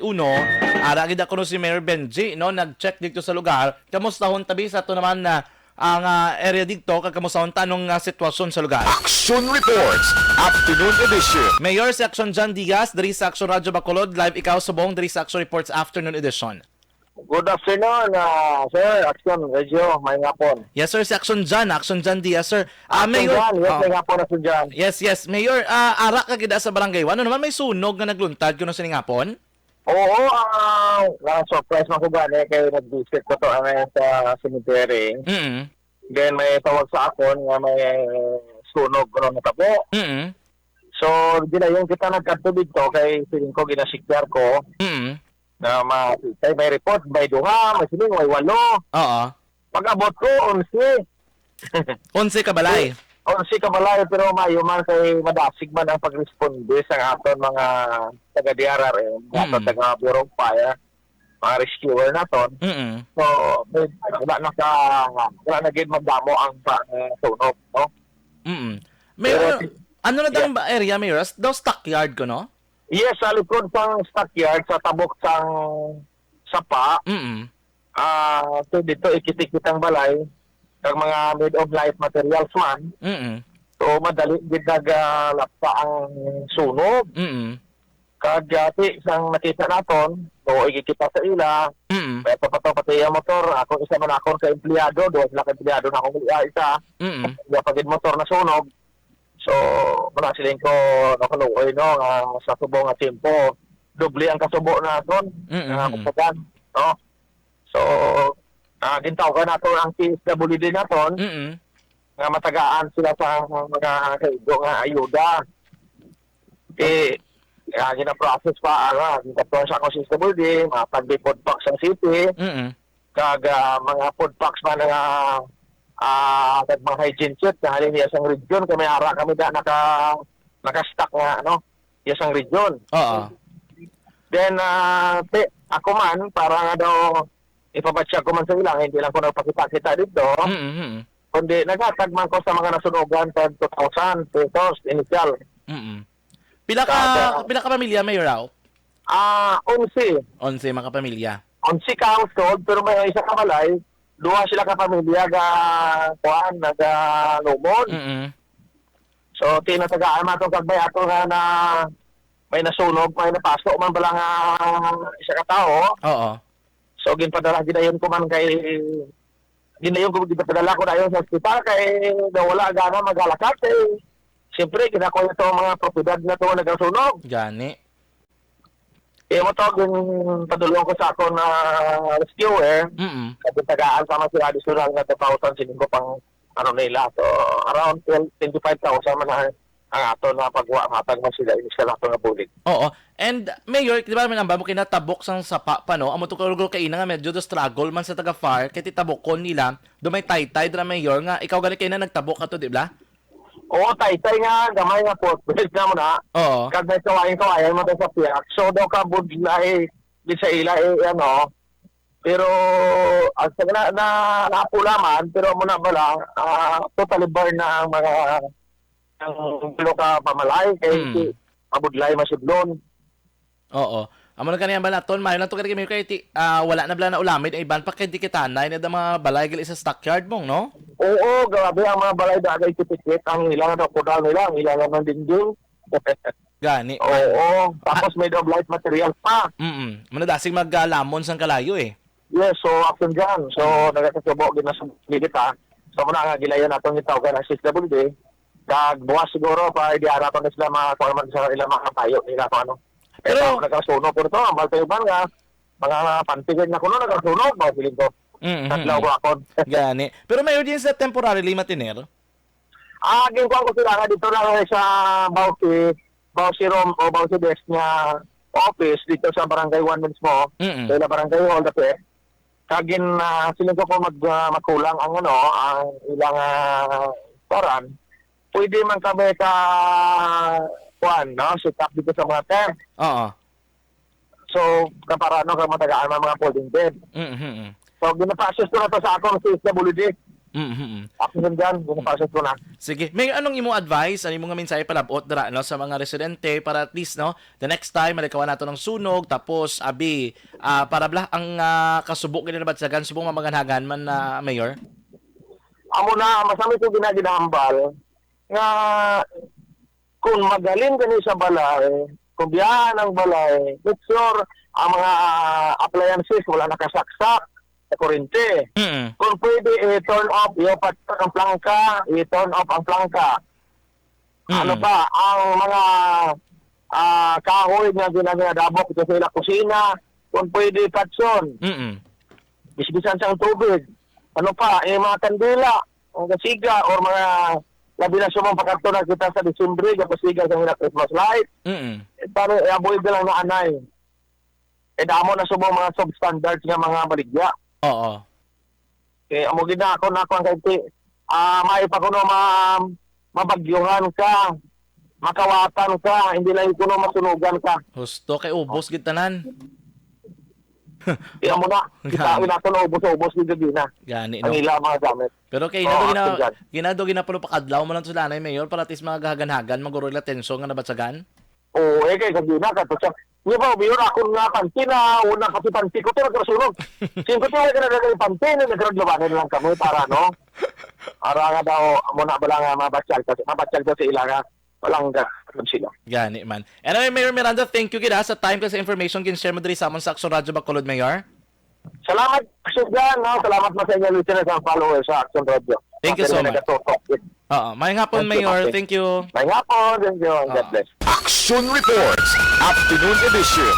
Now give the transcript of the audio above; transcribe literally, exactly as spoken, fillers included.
Uno, ara gid ako no si Mayor Benji, no, nag-check dito sa lugar. Kamustahon tabi sa ato naman na ang ah, area dito, kag kamustahon ta anong ah, sitwasyon sa lugar. Action Reports, Afternoon Edition. Mayor, si Action John Diaz, diri sa Action Radyo Bacolod, live ikaw subong diri sa Action Reports Afternoon Edition. Good afternoon, ah, sir. Action Radio, may ngapon. Yes, sir. Si Action John, Action John Diaz, sir. Ah, Action Mayor, John, yes, oh. May ngapon, Action John. Yes, yes. Mayor, ah, ara ka gid sa barangay one. Ano naman may sunog nga nagluntad kuno sining hapon? Oo, ah, na-surprise man ko gani kay nag-visit ko to, ano, sa cemetery. Mm. Then may tawag sa akon nga may sunog kuno natabo. Mm. So, gilayon kita nagkadto didto kay feeling ko ginasiklar ko Mm. na ma-, kay may report, may duha, may siling, may walo. Oo. Pag-abot ko, onse. Onse ka balay? Onse ka balay, pero maayo man kay madasig man ang pagresponde sa aton mga taga-D R R M, aton Mm. taga Bureau of Fire, mga rescuer naton. Mm. So, may, wala na ka, wala na gid magdamo ang pa-, ah, sunog, no? Mm. May, Pero ano, ti-, ano na dang yeah. ba area, Mayor? Daw stockyard ko, no? Yes, sa likod sang stockyard, sa tabok sang sapa, Mm. ah, so dito ikit-ikit ang balay, kag mga made of light materials man. Mm. So, madali gid nagalapsa ang sunog. Mm. Kag, ah, ti, sang nakita naton, so, ikikita sa ila, Mm. kaya pa to, pati ang motor, ako isa man akon ka empleyado, duha sila ka empleyado na akong, ah, isa, Mm. kaya pag motor na sunog. So, wala siling ko nakaluoy, no, nga sa subong nga tiyempo, doble ang kasubo naton, Mm, nga mm. kupukan, no? So, ah, gintawgan nato ang P S W D naton, Mm. nga matagaan sila sa mga kaigo nga ayuda. Ti, ah, gina-process pa, ano, gintawgan sa akong P S W D, mga tagbi food packs ang city, Mm. kag, ah, mga food packs man nga, ah, kag mga hygiene kit na halin niya sang region, kay may ara kami da naka, naka-stock nga, ano, iya sang region. Oo. Then, ah, ti, ako man, para nga daw ipabatsyag ko man sa ila, hindi lang ko nagpakita-kita dito, Mm, mm. kundi naghatag man ko sa mga nasunugan tag two thousand pesos initial. Mm. Pila ka, Kada pila ka pamilya, Mayor, raw? Ah, onse. Onse mga pamilya. Onse ka household, pero may isa ka balay, duha sila ka pamilya ga, kuan, nagalumon. Mm. So, tinatagaan man atong kagbay ato nga na may nasunog, may napaso man bala nga isa ka tawo. Oo. So, ginpadala, gidayon ko man kay, gidayon ko, ginpadala ko dayon sa ospital kay daw wala gana magalakat eh. Siyempre, kinakuha ito ang mga propiedad na ito nga nagasunog. Gani. Eh, mo to, ginpadulong ko sa akon na rescuer. Mm. Kaya tagaan pa man sila additional nga two thousand, siling ko pang ano nila. So, around twelve, twenty-five thousand man ang, ang ato na pagwa, matag man sila, inis ka lang nga bulig. Oo. And, Mayor, di ba, may nambal mo kinatabok sang sapa pa, no? Amo to kalulo kaina nga medyo do struggle man sa taga-far, kay titabokon nila, do may taytay, dira, Mayor, nga ikaw gani kaina nagtabok ato, di ba? Oo, taytay nga, gamay nga footbridge na mo na. Oo. Kag may kawayan-kawayan mo to sa piyak. So, daw ka budlay, di sa ila, eh, ano, pero, ang sa na, na, napula man, pero amo na bala, ah, totally burn na ang mga, ang dulo ka pamalay, kay Mm. si, mabudlay, masudlon. Oo. Amo na gani ang balaton, maayo lang to gani kami kay ti, ah, wala na bala na ulamid ang iban pa kay di kita na, na mga balay gali sa stockyard mong, no? Oo, grabe ang mga balay dagay tipikit, ang ilang na kudal nila, ang ilang na dingding. Gani. Oo, tapos made of light material pa. Mm. Manadasig maglamon sang kalayo eh. Yes, so action dyan. So, Mm. nagkakasubo, ginasubo kita. So, muna nga, gilayan natin yung tawag ng S W D. Kag buwas siguro, pa, di ara pa na sila mga, kung ano man sa ilang mga kapayo nila, kung ano. Pero Pero, nagkasunog ko ito, ang balta yung nga, mga pantigin na kuno, nagkasunog, ba, feeling ko. Mm, mm, Tatlaw mm. ko akon. Gani. Pero may audience na temporarily matiner? Ah, ginkuha ko sila nga dito lang sa Bausi, Bausi Room o Bausi Desk nga office dito sa Barangay one mismo, Mm. sa ila Barangay Hall dati. Kagin, ah, sila ko po mag, ah, magkulang ang ano, ang ilang, ah, paran. Pwede man kami ka, kuan, no? Set up dito sa mga tent. Oo. So, kapara, no, kag matagaan man mga folding bed. Mm, mm, mm. So, ginapasis ko na to sa akong C S W D. Mm-hmm. Ako yun dyan, yung process ko na. Sige. May anong imo advice, ano imong mensahe palabot dira, no, sa mga residente para at least, no, the next time malikawan nato ng sunog, tapos abi, ah, para bala ang ah, kasubo gid na nabatyagan, subong maganhagan man na, Mayor? Amo na, masami ko ginaginahambal nga kung magaling kani sa balay, kung biyahan ang balay, make sure ang mga appliances wala nakasaksak sa kurente. Mm. Kung pwede, i-turn off, i-off ang plangka, i-turn off ang plangka. Ano Mm. pa, ang mga ah, kahoy nga ginadabok sa ila kusina, kung pwede, patson. Mm. Bisbisan sang tubig. Ano pa, eh, mga kandila, ang gasiga, or mga labi na sumang pagkadto na kita sa Disyembre, gapasiga sa mga Christmas light. Mm. Eh, para i-avoid na lang na anay. Eh, damo na sumang mga substandard nga mga baligya. Oo. Eh, amo gid na ako na ako ang kainti. Ah, may pa kuno ma mabagyuhan ka, makawatan ka, hindi lang kuno masunugan ka. Husto kay ubos gid tanan. Di amo na, kita Gani. nato na ubos-ubos gid gid na. Gani, Ang no? ila mga gamit. Pero kay Oo, ginado gina Sir Jan. ginado gina pulo pa kadlaw man lang sila, Nay Mayor, para at least mga gahagan-hagan maguro ila tension nga nabatyagan. Oo, eh, kay kagina ka to siya. Di ba, Mayor, ako nga panty na, una kasi panty ko, pero nagkasunog. Singko tiyo ka na panty, na nagkaraglabaan lang kami para, no? Para nga daw, muna ba lang nga mabatyag ka, mabatyag ka sa ila nga, walang ga, sila. Gani man. Anyway, Mayor Miranda, thank you gid ha, sa time kag sa information gin-share mo diri sa amon sa Action Radio Bacolod, Mayor. Salamat, Sir Jan, no? Salamat mo sa inyo listeners ang followers sa Action Radio. Thank you so Sa much. nagatutok. Oo, may hapon, Thank you, Mayor. Captain. Thank you. May hapon, thank you. God Ah. bless. Action Reports, Afternoon Edition.